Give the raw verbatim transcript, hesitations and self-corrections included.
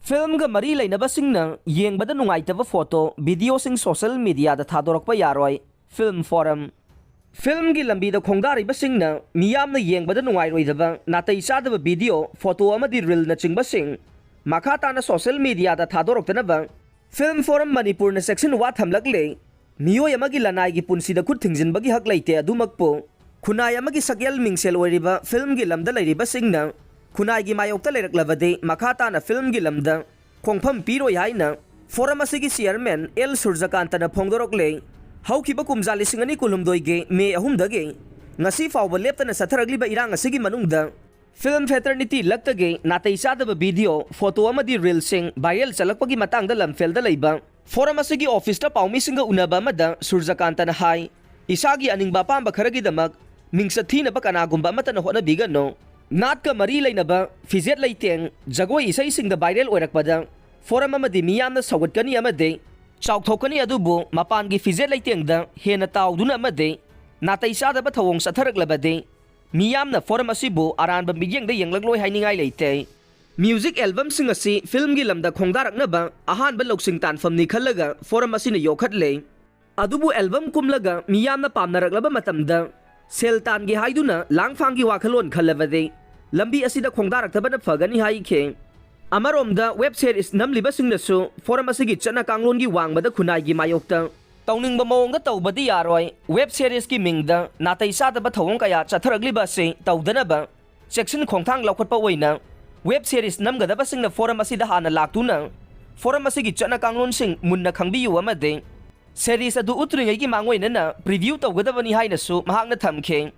ꯐꯤꯜꯝꯒ ꯃꯔꯤ ꯂꯩꯅꯕꯁꯤꯡꯅ ꯌꯦꯡꯕꯗ ꯅꯨꯡꯉꯥꯏꯇꯕ ꯐꯣꯇꯣ, ꯚꯤꯗꯤꯑꯣꯁꯤꯡ ꯁꯣꯁꯦꯜ ꯃꯤꯗꯤꯌꯥꯗ ꯊꯥꯗꯣꯔꯛꯄ ꯌꯥꯔꯣꯏ꯫ Film form. ꯐꯤꯜꯝꯒꯤ ꯂꯝꯕꯤꯗ ꯈꯣꯡꯗꯥꯔꯤꯕꯁꯤꯡꯅ ꯃꯤꯌꯥꯝꯅ ꯌꯦꯡꯕꯗ ꯅꯨꯡꯉꯥꯏꯔꯣꯏꯗꯕ, ꯅꯥꯇꯩ ꯆꯥꯗꯕ ꯚꯤꯗꯤꯑꯣ, ꯐꯣꯇꯣ ꯑꯃꯗꯤ ꯔꯤꯜꯅꯆꯤꯡꯕꯁꯤꯡ ꯃꯈꯥ ꯇꯥꯅ ꯁꯣꯁꯦꯜ ꯃꯤꯗꯤꯌꯥꯗ ꯊꯥꯗꯣꯔꯛꯇꯅꯕ ꯐꯤꯜꯝ ꯐꯣꯔꯝ ꯃꯅꯤꯄꯨꯔꯅ ꯆꯦꯛꯁꯤꯟꯋꯥ ꯊꯝꯂꯛꯂꯦ꯫ ꯃꯤꯑꯣꯏ ꯑꯃꯒꯤ ꯂꯅꯥꯏꯒꯤ ꯄꯨꯟꯁꯤꯗ ꯈꯨꯠ ꯊꯤꯡꯖꯤꯟꯕꯒꯤ ꯍꯛ ꯂꯩꯇꯦ꯫ ꯑꯗꯨꯃꯛꯄꯨ ꯈꯨꯟꯅꯥꯏ ꯑꯃꯒꯤ ꯁꯛꯍꯦꯜ ꯃꯤꯡꯁꯦꯜ ꯑꯣꯏꯔꯤꯕ ꯐꯤꯜꯝꯒꯤ ꯂꯝꯗ ꯂꯩꯔꯤꯕꯁꯤꯡꯅ ꯈꯨꯟꯅꯥꯏꯒꯤ ꯃꯥꯌꯣꯛꯇ ꯂꯩꯔꯛꯂꯕꯗꯤ, ꯃꯈꯥ ꯇꯥꯅ ꯐꯤꯜꯝꯒꯤ ꯂꯝꯗ ꯈꯣꯡꯐꯝ ꯄꯤꯔꯣꯏ ꯍꯥꯏꯅ ꯐꯣꯔꯝ ꯑꯁꯤꯒꯤ ꯆꯤꯌꯔꯃꯦꯟ ꯑꯦꯜ ꯁꯨꯔꯖꯀꯥꯟꯇꯅ ꯐꯣꯡꯗꯣꯔꯛꯂꯦ꯫ ꯍꯧꯈꯤꯕ ꯀꯨꯝꯖꯥ ꯂꯤꯁꯤꯡ ꯑꯅꯤ ꯀꯨꯟꯍꯨꯝꯗꯣꯏꯒꯤ ꯃꯦ ꯑꯍꯨꯝꯗꯒꯤ ꯉꯁꯤ ꯐꯥꯎꯕ ꯂꯦꯞꯇꯅ ꯆꯠꯊꯔꯛꯂꯤꯕ ꯏꯔꯥꯡ ꯑꯁꯤꯒꯤ ꯃꯅꯨꯡꯗ ꯐꯤꯜꯝ ꯐꯦꯇꯔꯅꯤꯇꯤ ꯂꯛꯇꯒꯤ ꯅꯥꯇꯩ ꯆꯥꯗꯕ ꯚꯤꯗꯤꯑꯣ, ꯐꯣꯇꯣ ꯑꯃꯗꯤ ꯔꯤꯜꯁꯤꯡ ꯚꯥꯏꯔꯦꯜ ꯆꯠꯂꯛꯄꯒꯤ ꯃꯇꯥꯡꯗ ꯂꯝꯐꯦꯜꯗ ꯂꯩꯕ ꯐꯣꯔꯝ ꯑꯁꯤꯒꯤ ꯑꯣꯐꯤꯁꯇ ꯄꯥꯎꯃꯤꯁꯤꯡꯒ ꯎꯅꯕ ꯑꯃꯗ ꯁꯨꯔꯖꯀꯥꯟꯇꯅ ꯍꯥꯏ, ꯏꯁꯥꯒꯤ ꯑꯅꯤꯡꯕ ꯑꯄꯥꯝꯕ ꯈꯔꯒꯤꯗꯃꯛ ꯃꯤꯡꯆꯠ ꯊꯤꯅꯕ ꯀꯅꯥꯒꯨꯝꯕ ꯑꯃꯠꯇꯅ ꯍꯣꯠꯅꯕꯤꯒꯅꯨ꯫ ꯅꯥꯠꯀ ꯃꯔꯤ ꯂꯩꯅꯕ ꯐꯤꯖꯦꯠ ꯂꯩꯇꯦꯡ, ꯖꯒꯣꯏ ꯏꯁꯩꯁꯤꯡꯗ ꯚꯥꯏꯔꯦꯜ ꯑꯣꯏꯔꯛꯄꯗ ꯐꯣꯔꯝ ꯑꯃꯗꯤ ꯃꯤꯌꯥꯝꯅ ꯁꯧꯒꯠꯀꯅꯤ ꯑꯃꯗꯤ ꯆꯥꯎꯊꯣꯛꯀꯅꯤ, ꯑꯗꯨꯕꯨ ꯃꯄꯥꯟꯒꯤ ꯐꯤꯖꯦꯠ ꯂꯩꯇꯦꯡꯗ ꯍꯦꯟꯅ ꯇꯥꯎꯗꯨꯅ ꯑꯃꯗꯤ ꯅꯥꯇꯩ ꯆꯥꯗꯕ ꯊꯧꯑꯣꯡ ꯆꯠꯊꯔꯛꯂꯕꯗꯤ ꯃꯤꯌꯥꯝꯅ ꯐꯣꯔꯝ ꯑꯁꯤꯕꯨ ꯑꯔꯥꯟꯕ ꯃꯤꯠꯌꯦꯡꯗ ꯌꯦꯡꯂꯛꯂꯣꯏ ꯍꯥꯏꯅꯤꯡꯉꯥꯏ ꯂꯩꯇꯦ꯫ ꯃ꯭ꯌꯨꯖꯤꯛ ꯑꯦꯜꯕꯝꯁꯤꯡ ꯑꯁꯤ ꯐꯤꯜꯝꯒꯤ ꯂꯝꯗ ꯈꯣꯡꯗꯥꯔꯛꯅꯕ ꯑꯍꯥꯟꯕ ꯂꯧꯁꯤꯡ ꯇꯥꯟꯐꯝꯅꯤ ꯈꯜꯂꯒ ꯐꯣꯔꯝ ꯑꯁꯤꯅ ꯌꯣꯛꯈꯠꯂꯦ꯫ ꯑꯗꯨꯕꯨ ꯑꯦꯜꯕꯝ ꯀꯨꯝꯂꯒ ꯃꯤꯌꯥꯝꯅ ꯄꯥꯝꯅꯔꯛꯂꯕ ꯃꯇꯝꯗ ꯁꯦꯜ ꯇꯥꯟꯒꯦ ꯍꯥꯏꯗꯨꯅ ꯂꯥꯡꯐꯥꯡꯒꯤ ꯋꯥꯈꯜꯂꯣꯟ ꯈꯜꯂꯕꯗꯤ ꯂꯝꯕꯤ ꯑꯁꯤꯗ ꯈꯣꯡꯗꯥꯔꯛꯇꯕꯅ ꯐꯒꯅꯤ ꯍꯥꯏꯈꯤ꯫ ꯑꯃꯔꯣꯝꯗ ꯋꯦꯕ ꯁꯦꯔꯤꯁ ꯅꯝꯂꯤꯕꯁꯤꯡꯅꯁꯨ ꯐꯣꯔꯝ ꯑꯁꯤꯒꯤ ꯆꯠꯅ ꯀꯥꯡꯂꯣꯟꯒꯤ ꯋꯥꯡꯃꯗ ꯈꯨꯟꯅꯥꯏꯒꯤ ꯃꯥꯌꯣꯛꯇ ꯇꯧꯅꯤꯡꯕ ꯃꯑꯣꯡꯗ ꯇꯧꯕꯗꯤ ꯌꯥꯔꯣꯏ꯫ ꯋꯦꯕ ꯁꯦꯔꯤꯁꯀꯤ ꯃꯤꯡꯗ ꯅꯥꯇꯩ ꯆꯥꯗꯕ ꯊꯧꯑꯣꯡ ꯀꯌꯥ ꯆꯠꯊꯔꯛꯂꯤꯕ ꯑꯁꯤ ꯇꯧꯗꯅꯕ ꯆꯦꯛꯁꯤꯟ ꯈꯣꯡꯊꯥꯡ ꯂꯧꯈꯠꯄ ꯑꯣꯏꯅ ꯋꯦꯕ ꯁꯦꯔꯤꯁ ꯅꯝꯒꯗꯕꯁꯤꯡꯅ ꯐꯣꯔꯝ ꯑꯁꯤꯗ ꯍꯥꯟꯅ ꯂꯥꯛꯇꯨꯅ ꯐꯣꯔꯝ ꯑꯁꯤꯒꯤ ꯆꯠꯅ ꯀꯥꯡꯂꯣꯟꯁꯤꯡ ꯃꯨꯟꯅ ꯈꯪꯕꯤꯌꯨ ꯑꯃꯗꯤ ꯁꯦꯔꯤꯁ ꯑꯗꯨ ꯎꯠꯇ꯭ꯔꯤꯉꯩꯒꯤ ꯃꯥꯡꯑꯣꯏꯅꯅ ꯄ꯭ꯔꯤꯚ꯭ꯌꯨ ꯇꯧꯒꯗꯕꯅꯤ ꯍꯥꯏꯅꯁꯨ ꯃꯍꯥꯛꯅ ꯊꯝꯈꯤ꯫